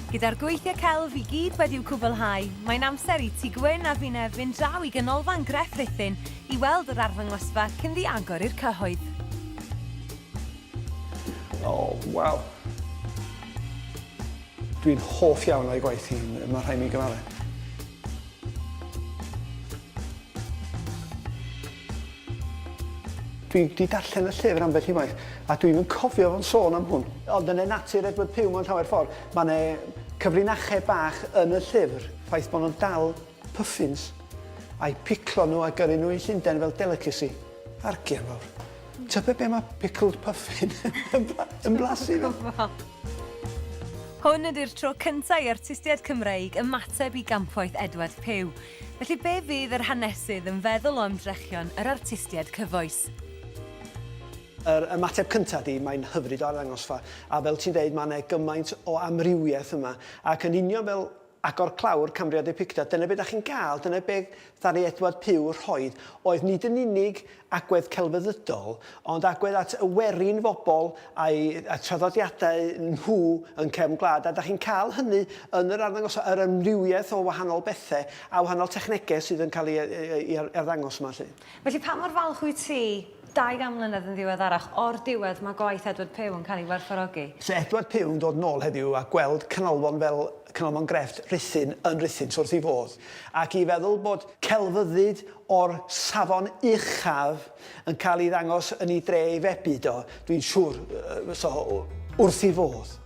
Gyda'r gweithiau celf i gyd wedi'w cwblhau, mae'n amser i Tŷ Gwyn a finne fynd draw i Ganolfan Grefft Rhuthun i weld yr arddangosfa cyn ddi agor i'r cyhoedd. O, waw. Dwi'n hoff iawn o'i gwaith hi, mae rhaid mi gyfadde. Dwi 'di darllen y llyfr ambell i waith, a dwi'm yn cofio fo'n sôn am hwn. Ond yn natur Edward Pugh mewn llawer ffordd, mae 'ne cyfrinachau bach yn y llyfr, ffaith bod nhw'n dal puffins, a'u piclo nhw a gyrru nhw i Llundain fel delicacy. Argian fawr. Tybed be mae pickled puffin yn blasu fel? Hwn ydy'r tro cyntaf i artistiaid Cymreig ymateb i gampwaith Edward Pugh. Felly be fydd yr hanesydd yn feddwl o ymdrechion yr artistiaid cyfoes? Yr ymateb cyntaf ydi, mae'n hyfryd o arddangosfa, a fel ti'n deud, mae 'na gymaint o amrywiaeth yma, ac yn union fel agor clawr Cambria Depicta, dyna be da chi'n gael, dyna be ddaru Edward Pugh rhoid, oedd nid yn unig agwedd celfyddydol, ond agwedd at y werin fobl a'i traddodiadau nhw yn cefn gwlad, a da chi'n cael hynny yn yr arddangosfa, yr amrywiaeth o wahanol bethau a wahanol technegau sydd yn cael ei arddangos yma 'lly. Felly pa mor falch wyt ti, 200 mlynedd yn ddiweddarach, o'r diwedd mae gwaith Edward Pugh yn cael ei werthfawrogi? Se Edward Pugh yn dod nôl heddiw a gweld canolfan fel Canolfan Grefft Rhuthun yn Rhuthun, so wrth ei fodd. Ac i feddwl bod celfyddyd o'r safon uchaf yn cael ei ddangos yn ei dre ei febyd o, dwi'n siŵr fysa o wrth ei fodd.